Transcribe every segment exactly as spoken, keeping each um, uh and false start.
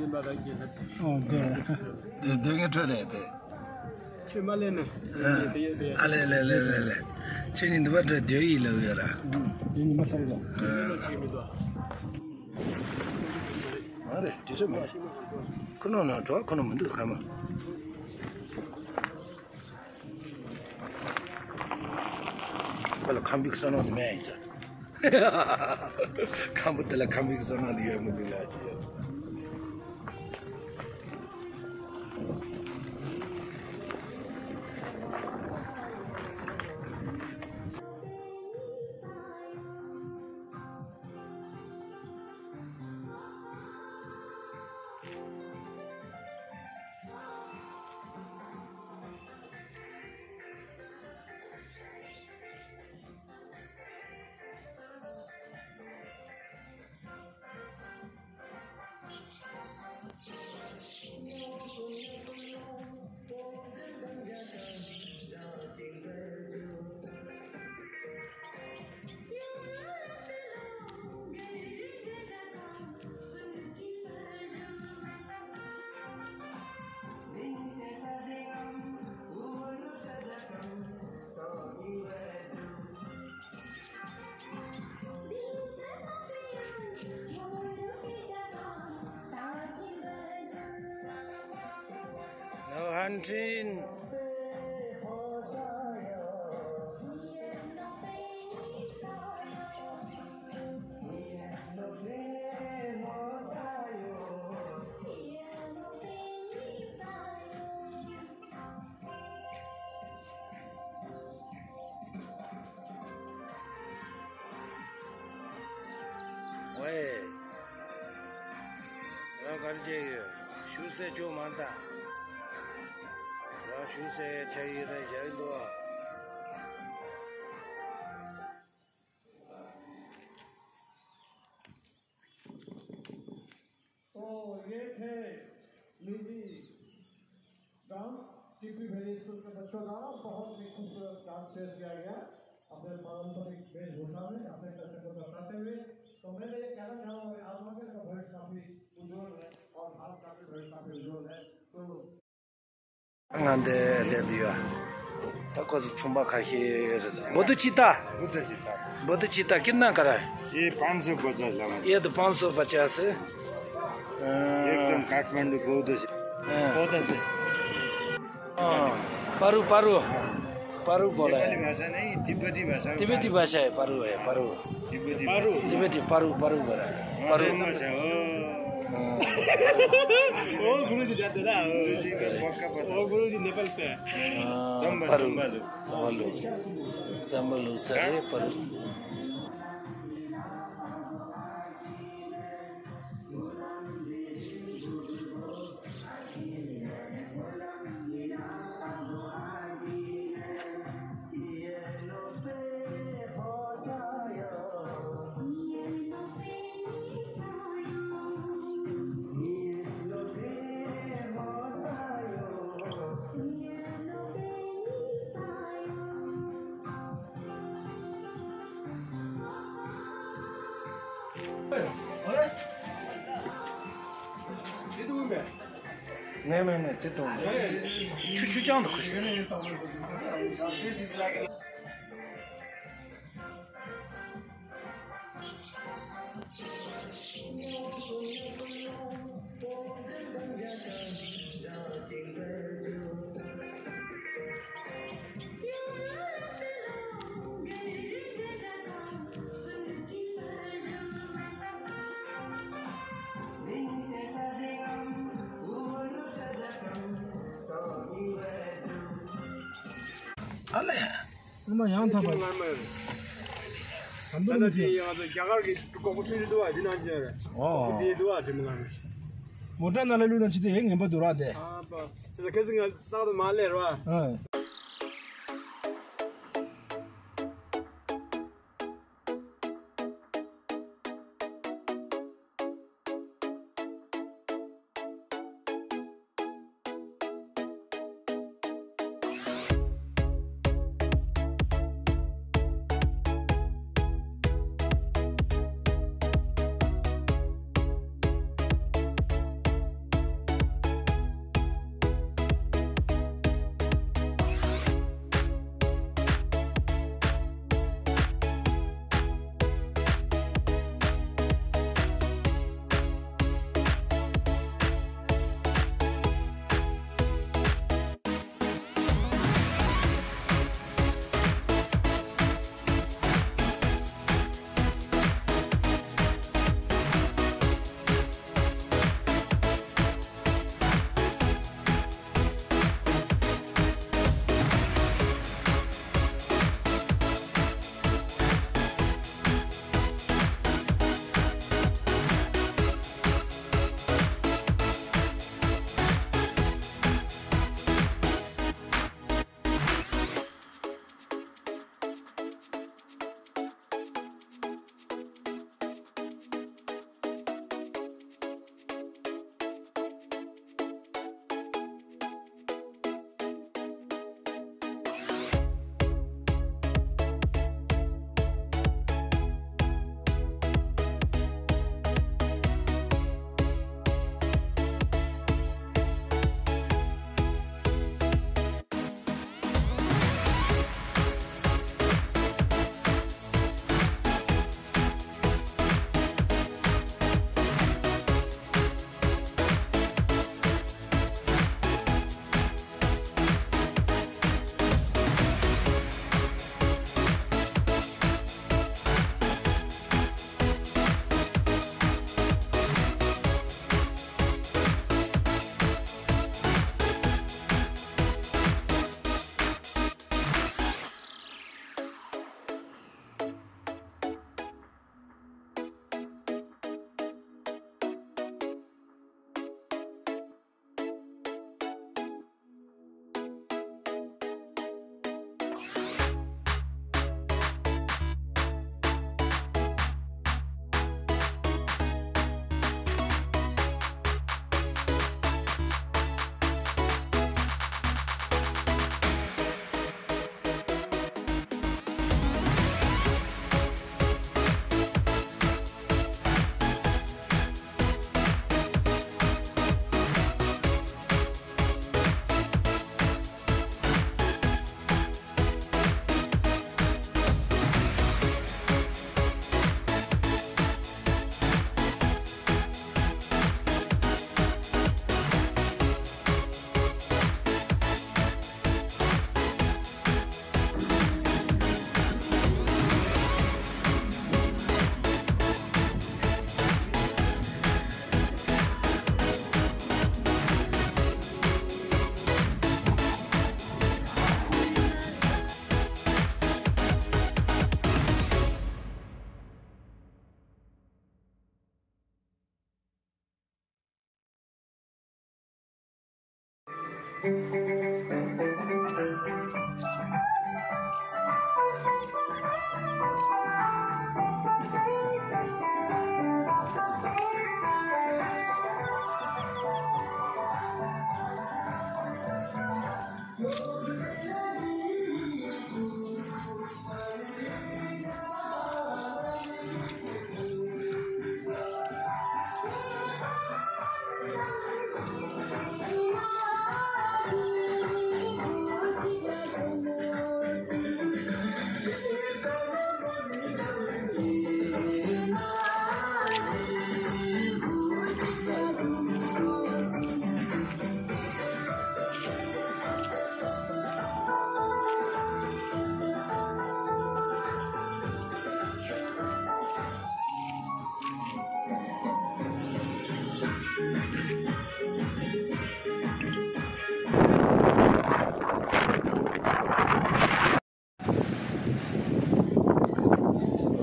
ཡིན་པ་དང་རྒྱལ་ཁབ་ཀྱི། ཨོ་དེ། དེ་སྡོད་མཁན་འཕྲོད་རེད་དེ། ཁྱོད་མ་ལེན་ན། ཨ་ལེ་ལེ་ལེ་ལེ། ཁྱོད་ནི་འདི་པར་འགྲོ་སྡོད་ཡིན་ལབ་ཡོད་ར། དེ་ཉི་མ་ཚར་ཡོད། ཨ་རེད་དེ་ཚོ་མ་རེད། ཁོ་ནོ་ནོ་འགྲོ་ཁོ་ནོ་མི་འདུག་ཁ་མ། ཁོ་ལ་ཁམ་བུའི་བསོད་ནམས་དེ་མེད་ཡིན་ས། ཁམ་བུ་དེ་ལ་ཁམ་བུའི་བསོད་ནམས་དེ་ཡོད་མི་འདུག་ལ་ཅི་ཡོད། ནོར་ཧན་ཁྲིན། ཝེ། རང་ག་རེ་བྱས་ཡོད། ཞུ་སེ་ཅོ་མ་ད། རང་ཞུ་སེ་ཆ་ཡི་རེ་བཞག་འདུག་ཨ། तो ये थे music dance. TP very school के बच्चों द्वारा बहुत ही खूबसूरत डांस पेश किया गया अपने पारंपरिक वेशभूषा में अपने कल्चर को दर्शाते हुए। तो मैं ये कहना चाहूँगा कि आप लोगों का भविष्य काफी उज्जवल है और भारत का भी भविष्य काफी उज्जवल है। तो ང་འདི་སླེབས་ཡོད། ད་ཁོ་ཚོ་ཚོང་པ་ཁ་ཤས་རེད། 博多鸡蛋། 博多鸡蛋། 博多鸡蛋 कितना का है? ये पाँच सौ पचास लगा। ये तो पाँच सौ पचास है। एकदम काठमाडौँ बहुत है। बहुत है। हाँ, पारू, पारू। पारू बोला है। नेपाली भाषा नहीं, तिब्बती भाषा में तिब्बती पारू। भाषा है, पारू है, पारू। तिब्बती पारू। तिब्बती पारू, पारू बोला है। हाँ, पारू। एकदम भाषा हो। हाँ। ओ गुरुजी जाते ना, ओ। गुरुजी का पक्का पता। ओ गुरुजी नेपाल से है। हाँ, चम्बा, पारू। चम्बा लोग। चम्बा लोग। चम्बा लोग से है, पारू। ནས་མེད་ནས་དེ་གཏོང་། ཆུ་ཆུ་ཅང་དུ་ཁུ་ཤོག་ཨ་ལས། སྔོན་མ་ཡང་ཐག་པ། ཟམ་པ་ལ་ཅི་ཡང་ང་ཚོ་རྒྱ་གར་གྱི་ལྐོག་པ་ཚུན་ཆད་འདུག་བ། འདི་ནང་ཅི་རེད། ཨོ། འདི་འདུག་བ། དྲི་མ་ངར་མ་ཞིག་མོ་ཊ་ནང་ལ་བླུགས་དང་ཅི་དེ་ངན་པ་འདུག་ར་དེ། ཨ་པ། ཚེ་ད་ཁ་སང་ང་ས་ག་དུ་མ་སླེབས་ར། ཨ།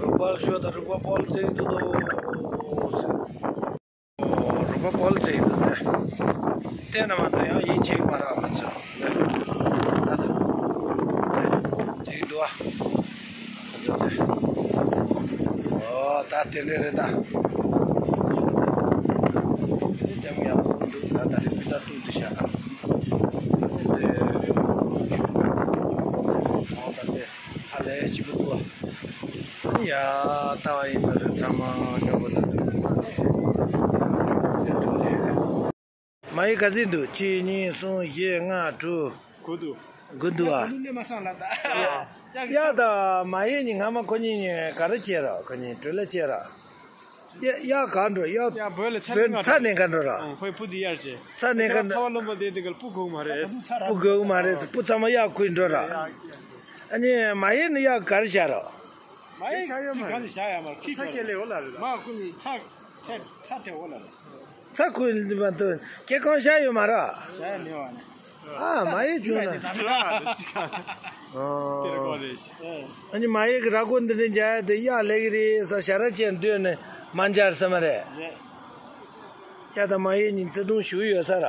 རུ་པར་ཤོ་དང་རུ་པ་པོལ་ཙེ་འདུག་དོ། རུ་པ་པོལ་ཙེ་འདུག་ནས། བལྟས་ན་མ་གཏོགས་ཡང་ཡིད་ཆེས་མ་རག་མི་ཚོ། ད་ད་ཅིག་འདུག་ཨ། འདུག་སྟེ། ཨོ་ད་དེ་འདྲ་རེད་ད། དེ་ནི་ཀྱང་ཡག་པོ་འདུག་ད་ད་རེ་མི་ད་ཏུང་དུ་བཞག་ཨ། དེ་ཨོ་ད་དེ་ཧ་ལས་སྐྱིད་པོ་འདུག་ཨ། ཡ། ལྟ་བ་ཡིན་ན་རེ་ཚང་མ་ཡག་པོ་འདུག་དེ་འདུག་རེད། མ་ཡི་ག་ཚོད་འདུག་གཅིག་གཉིས་གསུམ་བཞི་ལྔ་དྲུག་དགུ་འདུག་དགུ་འདུག་ཨ། ཡ་ད། མ་ཡི་གཉིས་སྔ་མ་ཁོ་གཉིས་ག་རེ་བྱས་ར། ཁོ་གཉིས་གྲོས་ལ་བྱས་ར། ཡ་ཡ་ག་འགྲོ་ཡ། ཡ་བོད་ལ་ཚ་བོད་ནས་ཚ་ནས་ག་འགྲོ་ར། ཨང་། ཁོའི་བུ་འདི་ཡར་བྱས། ཚ་ནས་ག་ཚ་བ་རློན་པ་དེ་དེ་ག་ལ་སྤུ་གོ་མ་རེད། སྤུ་གོ་མ་རེད། སྤུ་ཚང་མ་ཡར་ཁུར་འགྲོ་ར། ཨ་ནི་མ་ཡི་ནི་ཡ་ག་རེ་བྱས་ར། མ་ཡི་ཅི་ག་ལ་བྱ་ཡ་མ་ཁི་ཚ་ཁྱེད་ལས་འོ་ལ་རེད། མ་ཁོ་ནི་ཚ་ཚ་ཚ་དེ་འོ་ལ་རེད། ཚ་ཁུ་མ་ཐུབ་ཁྱེད་གང་བཞག་ཡོད་མ་ར། བཞག་ཡ་མེད་བ་ནི། ཨ་མ་ཡི་བྱུང་ན། ཨ་ཨ་ནི་མ་ཡི་གི་ར་སྐོར་འདི་འདྲ་འཇལ་ཡ་དེ་གཡག་ལེགས་རེད་ཟེར་ཞལ་རས་ཅན་འདོད་ནས་མ་འཇལ་ས་མ་རེད། རེད། གཡག་དང་མ་ཡི་གཉིས་བརྩེ་དུང་ཞུ་ཡོད་ས་ར།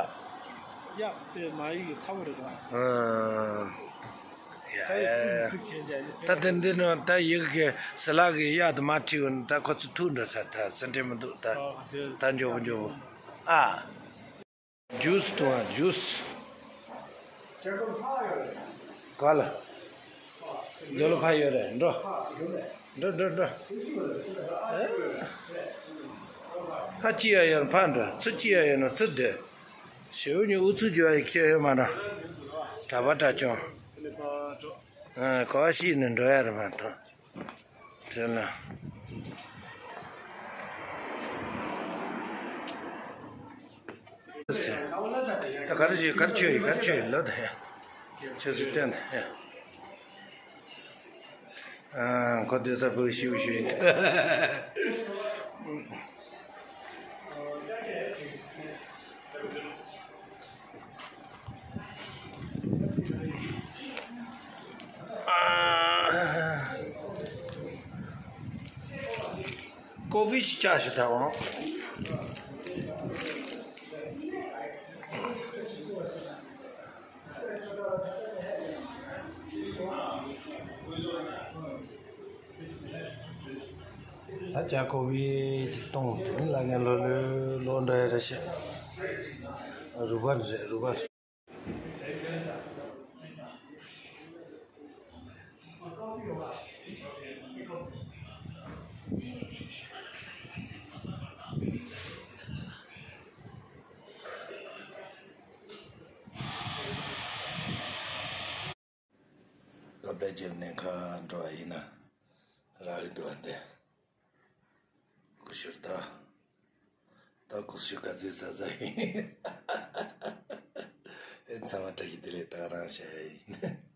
གཡག་དེ་མ་ཡི་གི་ཚ་བོ་རེད་དོ། ཨ། ད་དེ་འདི་ནི་ད་ཡི་གེ་ཟི་ལ་གི་གཡག་དུ་མ་ཁྲིད་འོ་ནི་ད་ཁོ་ཚོ་ཐུག་འགྲོ་ཚར། ད་སེམས་ཁྲལ་མི་འདུག་ད་ད་མགྱོགས་པོ་མགྱོགས་པོ། ཨ། ཇུས་བཏུང་བ་ཇུས། ག་ལ། འདི་ལ་ཕ་ཡོད་རེད་འགྲོ། འགྲོ་འགྲོ་འགྲོ། ཨ། ཕ་ཅི་ཡ་ཡོད་ན་ཕ་འགྲོ། ཚུ་ཅི་ཡ་ཡོད་ན་ཚུ་སྡོད། ཞེའུ་ཉི་ཨུ་ཚུགས་རྒྱུ་བ་ཡི་ཁྱེད་ཡོད་མ་ར། གྲྭ་པ་གྲྭ་ཆུང་། ཨ། གོ་བ་ཤེས་ནས་འགྲོ་ཡ་རེད་མ་གཏོགས། དེ་ལ། ད་ག་རེ་བྱེད། ག་རེ་བྱེད་ཡིན། ག་རེ་བྱེད་ཡིན་ལབ་ད་ཡ། ཁྱེད་ཚོས་བསྟན་ད་ཡ། ཨ། ཁོ་སྡོད་ས་བོད་ཤིའུ་ཤིའུ་ཡིན། ཀོ་ཕི་ཅིག་བྱ་ཞིག་ད་འོང་། ད་ཅ་ཀོ་བི་ཅིག་གཏོང་། དེ་ནི་ལ་ངན་ལོ་ལོ་ལོ་འདྲ་ཡ་རེ་བཤད། རུ་བར་རེད་རུ་བར། སྐབས་འཕྲལ་རྒྱབ་ནས་ཁ་འགྲོ་བ་ཡིན་ན་རག་གི་འདུག་བ་འདི། ཀུ་ཤུར་ད། ད་ཀུ་ཤུ་ག་ཚོད་ཟ་ཟ་ཡིན། ཨེ་ཚང་མ་བཀྲ་ཤིས་བདེ་ལེགས། ད་རང་བཤད་ཡ་ཡིན།